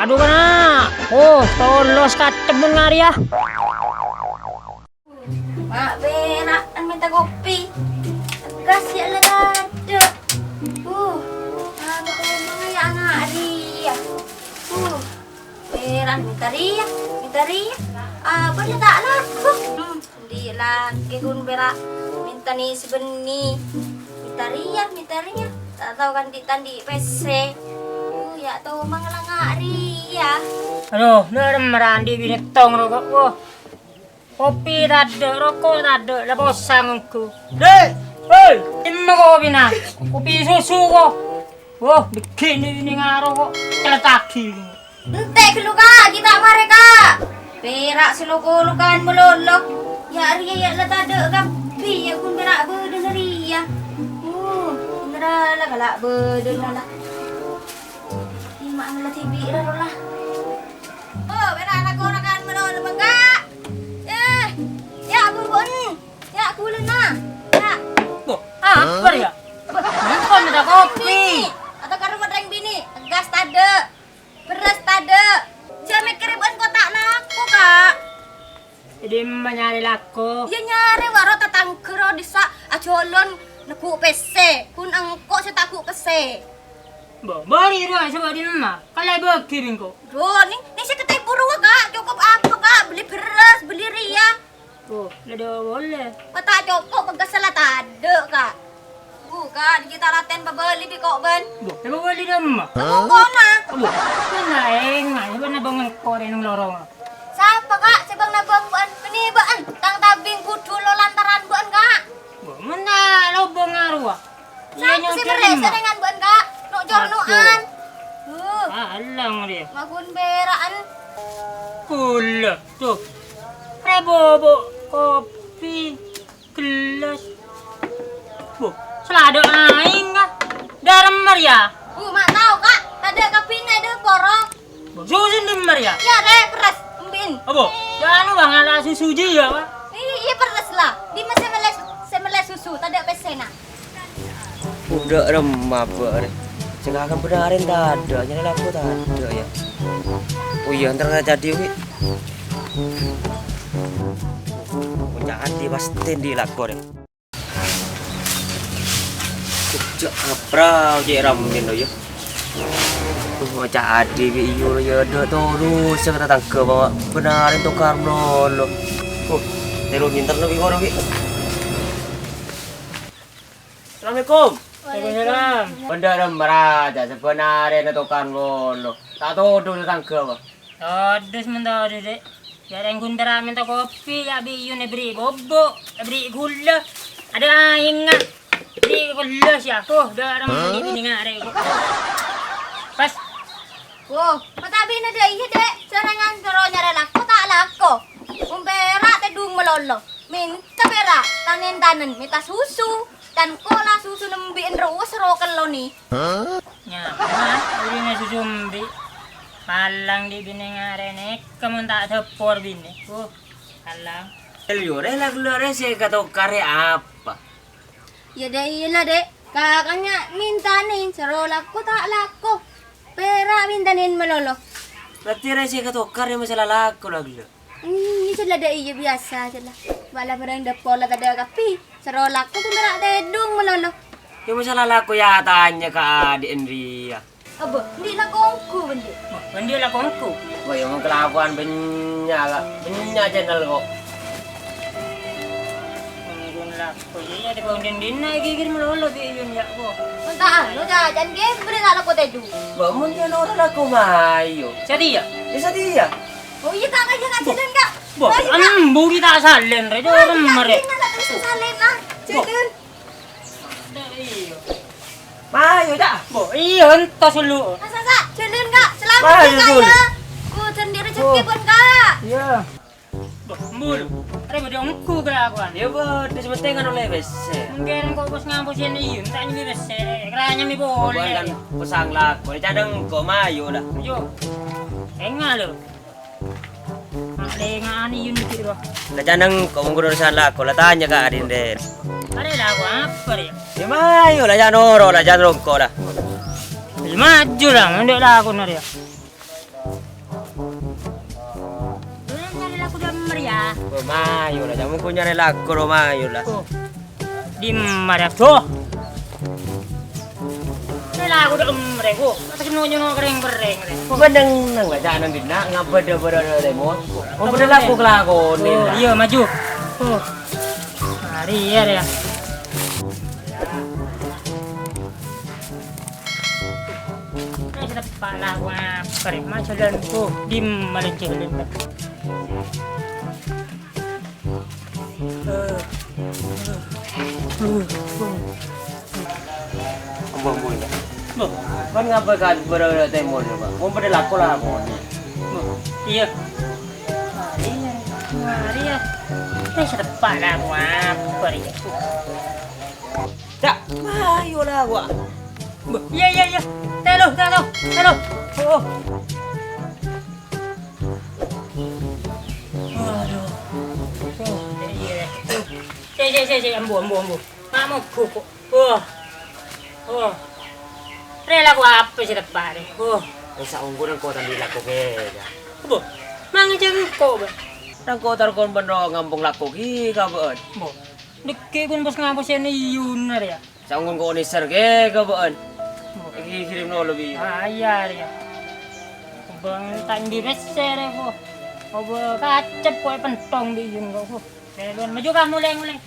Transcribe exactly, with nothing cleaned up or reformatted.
Lu kena. Oh, tolos kacem mon ngari ya. Ma' pèra' mènta kopi. Gas ya' la tadâ'. Uh, apa kau mau ya' ngari ya? Uh, pèra' mènta rèya, mènta rèya. Apa dia ta' laku? Hmm. Andi' lakè ghun pèra' mènta nè sè bânnè. Mènta rèya, mènta rèya. Ta' tao kan andi' ta' andi' pèssè. Uh, ya' tomang la ngari ya. Adu, dârem marandi binè tong roko', wo. Kopi tadâ', roko' tadâ', la posang ongghu. Dek, hei, dimma kopina? Kopi susu, ko. Wo, dâgghi' nè binè ngaro, ko. Cèlètaghi. Ente' ghâllu, Ka', ghi' ta' marè, Ka'. Pèra' sè lo-kolokan malolo. Ya' rèya ya' la tadâ' kabbhi, ya' ghun pèra' bâdâna rèya. Uh, bhender la kala' bâdâna la. Dimma la dhibi' ra rowa la. Oh, pèra' la-kolokan malolo, Ka'. Eh, ya' bubun, ya' ghulâna. Ya'. Bo, apa ya? Engko' mènta kopi. Atau karo orèng binè, gas tadâ'. Bherrâs tadâ'. Jhâ' mèkkèrè bâ'ân ko ta' lako, Ka'. È dimma nyarè lako? Iyâ nyarè, wa' ro tatangghâ ro dissa' ajhâlân neggu' pèssè. Ghun engko' sè ta' ghu' pèssè. Bo, bâri' rowa sè bâ' dimma? Kala' bâgi bi' engko'. Duh, nè, nè sè katèbhu rowa, Ka'. Cokop apa, Ka'? Bellè bherrâs, bellè rèya. Oh, la dâ' polè. Ko ta' cokop, pegghâs la tadâ', Ka'. Bu, Ka', dhika ta' latèn pabâli bi' ko' bân. Bu, pabâli dimma? Ka' bengkona. Bu, kan la enga', bân nabâng engko' rè neng lorong. Sapa, Ka', sè bâng nabâng bâ'ân? Bânnè bâ'ân, tang tabing budhu lo lantaran bâ'ân, Ka'. Bu, mon ta' lobâng arowa. Sapa sè nyontor merrè dimma? Sèrèngan bâ'ân, Ka'? No'-corno'an. Aduh. Uh. Alang rèya. Magun bera'an. Ghulâ, tuh. Rè bobo' kopi, gellas. Bo, sè la dâ' aèngnga. Dâremma rèya? Bu, ma' tao, Ka'. Tadâ' kabbhina è dâpor, ro. Bo, susu dimma rèya? Iyâ, rè, bherrâs, embi'in. Apa? Yâ, anu, Bang, ala susu jiyâ, Pak. Iyâ, iyâ, bherrâs la. Dimma sè mellè, sè mellè susu, tadâ' pèssèna. Dâ' remma bâ' rè. Sè kakè bhender tadâ', nyarè lako tadâ', yâ. Oh iyâ, entar ka Cadi, wi. Cadi pastè andi' lako rè. Jhâ' apra cè' rammèna, yâ. Oh, Cadi bi' Iyun, yâ, dâ' torus sè tatangghâ, Pak. Bhender tokar malolo. Oh, terro nginterno bi' koro, bi'. Assalamualaikum. Waalaikumsalam. Bhender mara, jhâ' sabhânarèna tokar malolo. Ta' todus tatangghâ, Pak. Todus mon todus, Dek. Jhâ' rèng ghun pèra' mènta kopi, yâ bi' Iyun èberri' bobo', èberri' ghulâ. Adâ' aèngnga. Èberri' ghulâ sè aku, dâ' remma binè ngara' ko. Pas. Wo, ma' ta' binè dâ' iyâ, Dek. Sèrèngan soro nyarè lako, ta' lako. Mon pèra' tèdung malolo. Mènta pèra', tanèn-tanèn, mènta susu. Can kola susu nembi'en rowa soro kellonè. Nyaman, orèngnga susu embi'. Palang dhi' binè ngarènè, kemon ta' dâpor binè. Uh, palang. Elyo, rè, la ghellâ' rè sè katokar rè apa? Yâ, Dek, iyâ la, Dek. Kakè mèntanè, soro lako ta' lako. Pèra' mèntanè malolo. Berarti rè sè katokar rè masalah lako la ghellâ'. Hmm, iyâ, cella dâ' iyâ biyasa, cella. Bâ'na bhârâng dâpor la tadâ' kabbhi. Soro lako pèra' tèdung malolo. Yâ, masalah lako yâ tanya ka adhi'en rèya. Abâ, andi' lako ongghu, Bândi? Wah, Bândi lako ongghu. Wah, yâ, mon kalakowan bânnya', Kak. Bânnya' channel kok. Ongghu lako, iyâ, dâ' pon dhin-dhinna' ghighir malolo bi' Iyun yâ, kok. Mon ta' anu, jhâ', can ghembri ta' lako tèdung. Wah, mon yâ noro' lako mayu. Satèya? Yâ, satèya. Oh iyâ, Kak, kajâ ngajhâlân, Kak. Bo, ayo, Kak. Embu kita salèn, rè, ayo, dorem, Kak, mare. Kita terus salèn, ah. Bo. Jhâlân. Mayu, Cak. Bo, iyâ, entos lu. Sa, sa, sa, jhâlân, Kak. Selamat, mayu, Kak, Jul. Ya. Ku jhâ' andi' rejhekkè, oh, pon, Kak. Iyâ. Bo, embu lu. Rè, bâdâ ongghu kalakowan. Yâ, bâdâ sementingan ollè pèssè. Mungkin kok bos ngampus ini, iyâ, minta nyambi pèssè. Kerana nyambi boleh. Bukan kan pesang lako. Ca'na engko' mayu, lah. Yo. Enga' lu. Mak lenga'an iyun ghi' rowa. La can engko' mon urusan lako, la tanya ka adhi'en rè. Arè lako apa rè? Yâ mayu la can noro', la can rongko' la. Yâ maju la, mon dâ' lako na rè. Nyarè lako dâ' emma rèya. Oh, mayu la, jhâ' mon ko nyarè lako lo mayu la. Oh. Dâ' emma rèya, Bro. Nyarè lako dâ' emma rèya, Bu. Atas nyono-nyono kerrèng-kerrèng rèya. Bâdâ neng la, jhâ' neng dinna', ngabâdâ bârâ' rèya, Mon. Oh, bâdâ lako kalakonè. Oh, iyâ, maju. Oh. Mari, iyâ, rèya. Eh, sèdâ pala wa kare ma jalan ko dim malan jalan. Ambo, ambo, ya. Loh, kan ngapa kan berada temor ya, Pak? Mau pada lako lah, Pak. Loh, iya. Iya, iya. Eh, sèdâ pala wa kare. Dak, ayo lah, gua. Iya, iya, iya. Telo, telo, telo. Oh. Waduh. Oh, iya. Cek, cek, cek, cek, ambu, ambu, ambu. Mak mogok kok. Wah. Wah. Rèya lako apa sè teppa'na? Wah. Wis saongghuna engko' ta' andi' lako kèya. Apa? Mangajhâk engko', Bang? Engko' tarkon bân ro ngampong lako ghi' kabâ'ân. Bo. Dhekkè' ghun bos ngaposènè iyuna rèya. Saongghuna engko' nèsèr ghi' kabâ'ân. Bo. Ghi' kirim nolo bi. Ah, iya rèya. Bang ta' andi' pèssè rè, bo. Oba kacep kok pentong bi' iyun kok, bo. Maju, Kak, mulai, mulai.